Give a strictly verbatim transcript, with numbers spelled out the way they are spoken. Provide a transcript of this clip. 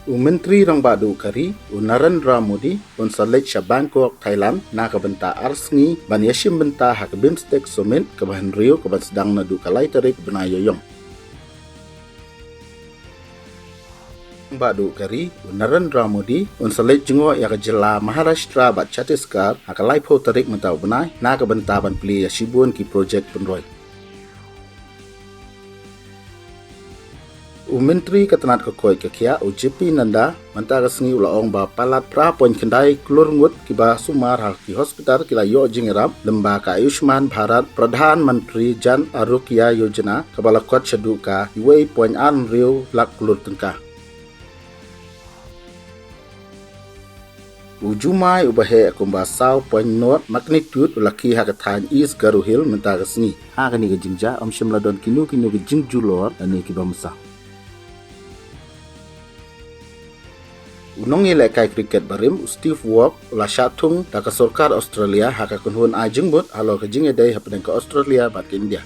U Myntri Rangbah duh ka ri, u Narendra Modi, un sa leit sha Bangkok, Thailand, na ka bynta ar sngi, ban ïashim bynta ha ka BIMSTEC Summit, kaba hynriew, kaban sdang naduh ka lai tarik bnai Ïaïong. Rangbah duh ka ri, u Narendra Modi, un sa leit jngoh ïa ka jylla Maharashtra bad Chhattisgarh, ha ka laiphew tarik mynta u bnai, na ka bynta ban plie ïa shibun ki projek pynroi. U Myntri ka tnat ka koit ka khiah, u J P Nadda, mynta ka sngi u la ong ba palat phra point khyndai klur ngut kiba sumar ha ki hospital ki la ïoh jingïarap, lyngba ka Ayushman Bharat Pradhan Mantri Jan Arogya Yojana, kaba la kot shaduh ka wei point ar hynriew lak klur tyngka. U jumai uba heh kumba saw point nought magnitude u la khie ha ka thaiñ East Garo Hills mynta ka sngi. Ha kane ka jingjia, ym shym la don kino kino ki jingjulor lane kiba msa. U nongïalehkai cricket barim, u Steve Waugh, u la shah thung da ka sorkar Australia ha ka kynhun ai jingmut halor ka jingïadei hapdeng ka Australia bad ka India.